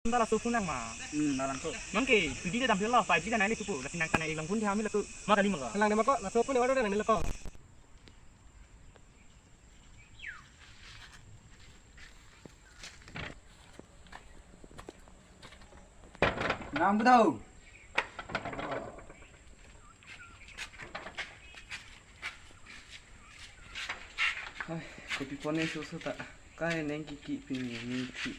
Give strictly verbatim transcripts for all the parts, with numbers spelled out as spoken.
Nang laso phone nang ma. Hmm, nang ko. Nang ke, two G ta damphelo, five G ta nai le tupo, lasi nang ta nang-ik long phone di hami laso, ma kali ma ko. Lang ne ma ko, laso phone ne order nang ne lo ko. Nang pu tau. Hai, kopi pone soso ta. Kai neng kiki pini ni thi.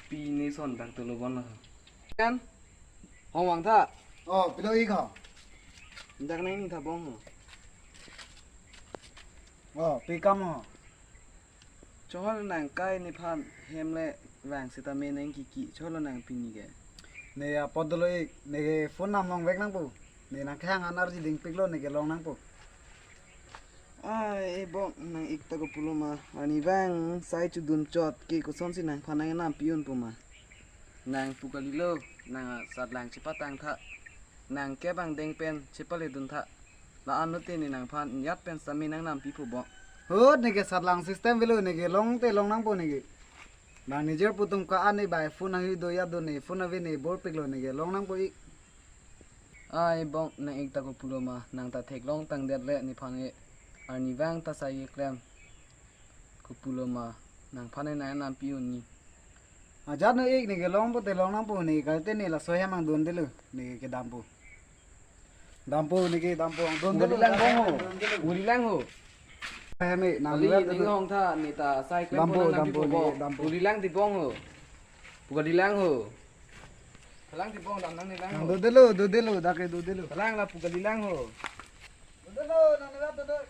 Pini son dak tolo bon la. Kan? Hong wang tha. Oh, pilo ik ho. Dak neng ni tha bong ho. Oh, pi kam ho. Cholo nang kai nephan hem le vang seta me neng kiki. Cholo nang pini ke. Ne apot dolo ik, ne ke phone nam long vek nangpo. Ne nang kehang an arji dingpiklo, ne ke long nangpo. Ai, e bong, nang-ik ta kopulo ma. Arnivang sai chodun chot ke kosonsi nangphan nang nampi unpo ma. Nang pu kalilo, nang satlang chepatang tha. Nang ke bang deng pen chepaledun tha. La-an lote ne nangphan inyat pen sami nang nampipo bong. Hut, ne ke satlang system avelo, ne ke long te long nangpo ne ke. Bang ne jer putum ka an ne bai phone nang hi do ya do ne phone ave ne bor piklo, ne ke long nangpo ik. Ai bong, nang-ik ta kopulo ma, nang ta theklong tangdet le nephan ke. Arnivang ta sai ye klem. Kopulo ma, nangphan ne nang nampi un ni. Ajat ne ik, ne ke long pote long nangpo, ne ke te ne laso hem angdun delo, ne ke dampo. Dampo, ne ke dampo angdun delo. Pukalilang bong ho. Pukalilang ho. Hem e, nang Kali liwat ning delo. Hong tha, ne ta sai klem dampo, po nang dampo, nampipo ne bong. Dampo. Pukalilang ti bong ho. Pukalilang ho. Kalang ti bong dam nang ne lang ho. Nang do delo, do delo, dak ke do delo. Kalang la pukalilang ho. Do delo, nang liwat do delo.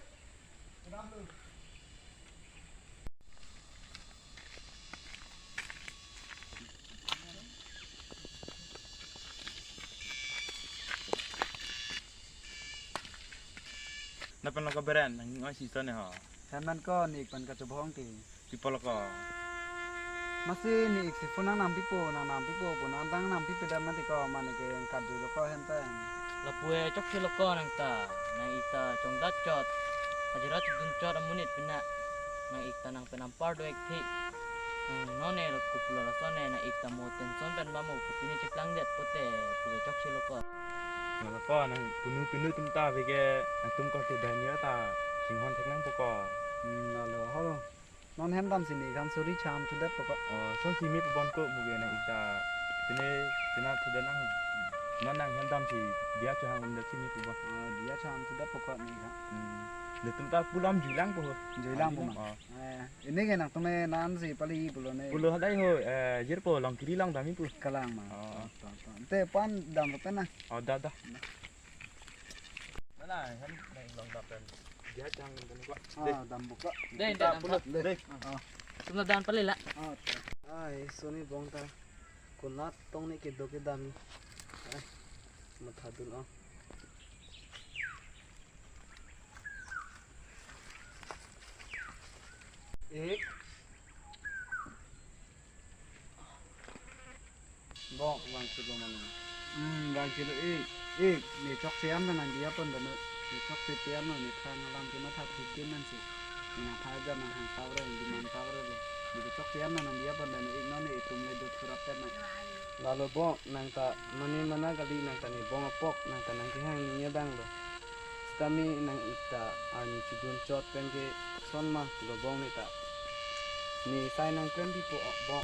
Lapen lo ko beren, nang oi si son ne ho. Hem man ko, ne-ik pen kachobhong ke. Pi apot lo ko. Masi ne-ik si phone nang nampipo, nang nampipo, phone nang dang nampipo dam mati ko, mane ke yang kadu lo ko hem pen. Lapu e chokche lo ko nang ta, nang-ik ta chongdat chot, hajirat dun chot amonit pina, nang-ik ta nang pen ampar do-ik thi. Nang non ne lo kopulo lason ne, nang-ik ta mo tension pen ba mo, kopine cheklang det pote, pu e chokche lo ko. Nang lo ko, nang punu punu atum ta ave ke, nangtum ko te banyo ta, chinghon thek nangpo ko. Hmm, lalo, holo. Non hem damsi ne kan suri cham thudet po ko. Oh, sonsi mepo bon ko, mo ke nang-ik ta. Pine, pine thudet nang. Non nang hem damsi diya chehang umdet si mepo bon. Oh, diya cham thudet po ko ne kan. Hmm. Netum ta pulam juilang po ho. Juilang po ma. Oh. Eh, ini ke nangtum ne nansi pali pulo ne. Pulo hadai ho, eh, jer po Longkiri along damji po. Kalang ma. Oh. To, to, to. Te pan dam pen na. Oh, da, da. Mana, hem nang long dam pen. Diya chehang umdet ko. Ah, dam po ko. Dei, dei, dam pulo, po. Dei. Ah. Sumna dan pale la. Ah, to. Ai, soni bong ta. Konat tong ne kedo kedam. Ai, matha dun o. Ik. Bong, vangchelo mane. Hmm, vangchelo ik. Ik, ne chokche an nang diya pon dano. Ne chokche te an no, ne thang alam ke matha thik ke nansi. Ne thang ja nang hang pavre, demand pavre lo. Ne chokche an nang diya pon dano, ik non ne itum le do thurap pen nang. Lalo bong, nang ta mane mana kali, nang ta ne bong apok, nang ta nang kehang ne nyedang lo. Sitame nang-ik ta arni chodun chot pen ke son ma lo bong ne ta. Ne sai nang klempipo bong.